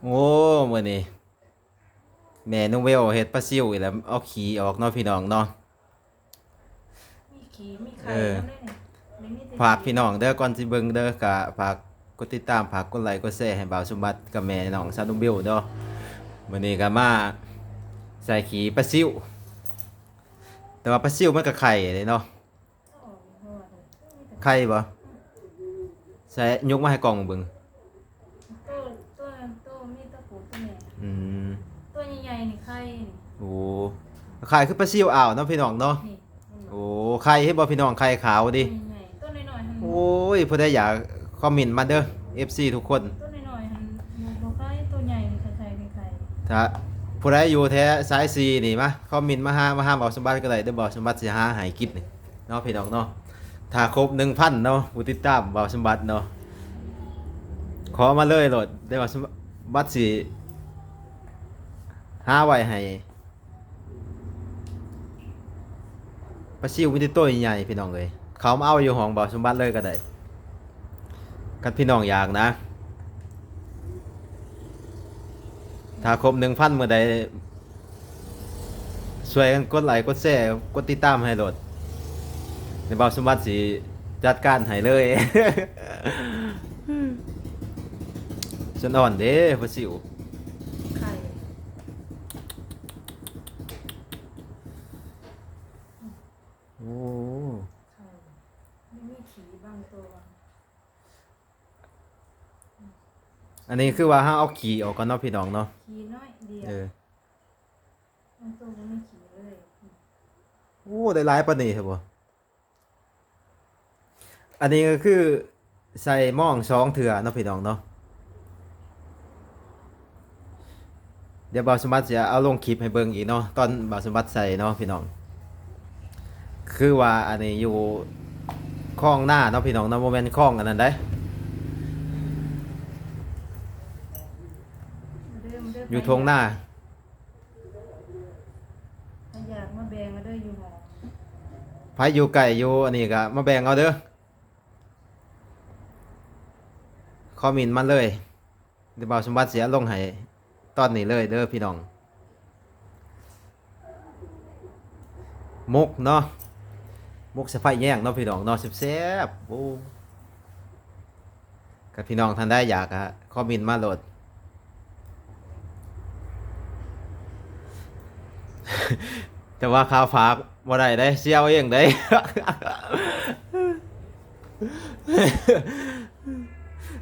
ໂອ້ ມື້ນີ້ແມ່ນ້ອງເວວເຮັດປາຊິວອີກແລ້ວ ເອົາຂີ້ອອກເນາະພີ່ນ້ອງເນາະ. ມີຂີ້ມີໄຂ່ ເອີ ນຳເດ້ນີ້ ມີແຕ່ ຝາກພີ່ນ້ອງເດີ ກ່ອນຊິເບິ່ງເດີ ກະຝາກກົດຕິດຕາມ ຝາກກົດໄລກົດແຊໃຫ້ບ່າວສົມບັດກັບແມ່ນ້ອງສາວນ້ອງເວວເດີ. ມື້ນີ້ກະມາໃສ່ຂີ້ປາຊິວ ແຕ່ວ່າປາຊິວມັນກະໄຂ່ເດ້ເນາະ. ໄຂ່ບໍ່? ໃສ່ ຍົກມາໃຫ້ກ້ອງເບິ່ງ. ໂຕ ໂຕ ໂຕມີແຕ່ຜູ້ໂຕແມ່. ອືມ ໂຕໃຫຍ່ໆນີ້ໄຂ່ນີ້. ໂອ້ ໄຂ່ຄືປາຊິວອ່າວເນາະພີ່ນ້ອງເນາະ. ນີ້ ໂອ້ ໄຂ່ເຫັນບໍ່ພີ່ນ້ອງ ໄຂ່ຂາວເດ້. ໂຕໃຫຍ່ໆ ໂຕນ້ອຍໆຫັ້ນ. ໂອ້ຍ ຜູ້ໃດຢາກຄອມເມັນມາເດີ ເອັຟຊີທຸກຄົນ. ໂຕນ້ອຍໆຫັ້ນບໍ່ ບໍ່ໄຂ່ ໂຕໃຫຍ່ນີ້ໄຂ່ໆ ໄຂ່ໆ. ຖ້າຜູ້ໃດຢູ່ແຖວສາຍສີ່ນີ້ ມາຄອມເມັນມາຫາ ມາຫາບ່າວສົມບັດກໍໄດ້ເດີ ບ່າວສົມບັດຊິຫາໃຫ້ກິນນີ້. ເນາະພີ່ນ້ອງເນາະ ຖ້າຄົບໜຶ່ງພັນເນາະ ຜູ້ຕິດຕາມບ່າວສົມບັດເນາະ ຂໍມາເລີຍໂລດ ແຕ່ວ່າສົມບັດຊິຫາໄວ້ໃຫ້. ປາຊິວມີແຕ່ໂຕໃຫຍ່ໆ ພີ່ນ້ອງເອີຍ ເຂົ້າມາເອົາຢູ່ຫ້ອງບ່າວສົມບັດເລີຍກໍໄດ້ ຄັນພີ່ນ້ອງຢາກນະ. ຖ້າຄົບໜຶ່ງພັນມື້ໃດ ຊ່ວຍກັນກົດໄລກົດແຊ ກົດຕິດຕາມໃຫ້ໂລດ ແລ້ວບ່າວສົມບັດຊິຈັດການໃຫ້ເລີຍ. ສ່ວນອ່ອນເດ້ ປາຊິວ ໄຂ່ ໂອ້ ໄຂ່ ມັນມີຂີ້ບາງໂຕ. ອັນນີ້ຄືວ່າເຮົາເອົາຂີ້ອອກກ່ອນເນາະ ພີ່ນ້ອງເນາະ ຂີ້ນ້ອຍດຽວ. ເອີ ບາງໂຕບໍ່ມີຂີ້ເລີຍ. ໂອ້ ໄດ້ຫຼາຍປານນີ້ແທ້ບໍ່? ອັນນີ້ກໍຄືໃສ່ມອງສອງເທື່ອເນາະ ພີ່ນ້ອງເນາະ. ດຽວບ່າວສົມບັດຊິເອົາລົງຄລິບໃຫ້ເບິ່ງອີກເນາະ ຕອນບ່າວສົມບັດໃສ່ເນາະ ພີ່ນ້ອງ. ຄືວ່າອັນນີ້ຢູ່ຄອງນາເນາະ ພີ່ນ້ອງເນາະ ບໍ່ແມ່ນຄອງອັນນັ້ນໃດ ມາເດີ ມາເດີ ຢູ່ທົ່ງນາ. ໃຜຢາກມາແບ່ງເອົາເດີ ຢູ່ຫໍ ໃຜຢູ່ໃກ້ຢູ່ອັນນີ້ກໍມາແບ່ງເອົາເດີ ຄອມເມັນມາເລີຍ ດຽວບ່າວສົມບັດຊິເອົາລົງໃຫ້ຕອນນີ້ເລີຍເດີ ພີ່ນ້ອງ. ໝົກເນາະ ໝົກສະໄພແຍງເນາະ ພີ່ນ້ອງເນາະ ແຊບໆ. ໂອ້ ຄັນພີ່ນ້ອງທ່ານໃດຢາກກະຄອມເມັນມາໂລດ ແຕ່ວ່າຄ່າຝາກບໍ່ໄດ້ເດ້ ຊິເອົາເອງເດ້.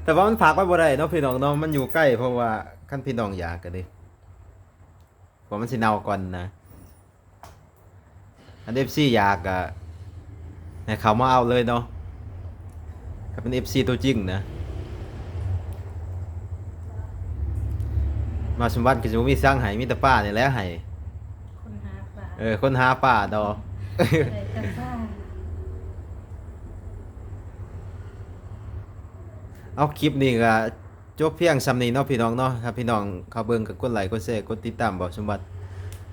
ແຕ່ວ່າມັນຝາກໄວ້ບໍ່ໄດ້ເນາະ ພີ່ນ້ອງເນາະ ມັນຢູ່ໃກ້ ເພາະວ່າຄັນພີ່ນ້ອງຢາກກະເດ້ ເພາະມັນຊິເນົ່າກ່ອນນະ. ອັນເອັຟຊີຢາກກະໃຫ້ເຂົ້າມາເອົາເລີຍເນາະ ຖ້າເປັນເອັຟຊີຕົວຈິງນະ. ມາສົມບັດກໍຊິບໍ່ມີສັງໃຫ້ ມີແຕ່ປ້ານີ້ແຫຼະໃຫ້ ຄົນຫາປ້າ ເອີ ຄົນຫາປ້າດອກ ໄດ້ແຕ່ປ້າ. ເອົາ ຄລິບນີ້ກໍ ຈົບພຽງສ່ຳນີ້ເນາະ ພີ່ນ້ອງເນາະ. ຖ້າພີ່ນ້ອງເຂົ້າເບິ່ງກໍກົດໄລ ກົດແຊ ກົດຕິດຕາມບ່າວສົມບັດ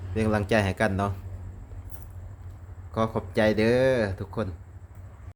ເປັນກຳລັງໃຈໃຫ້ກັນເນາະ. ຂໍຂອບໃຈເດີທຸກຄົນ.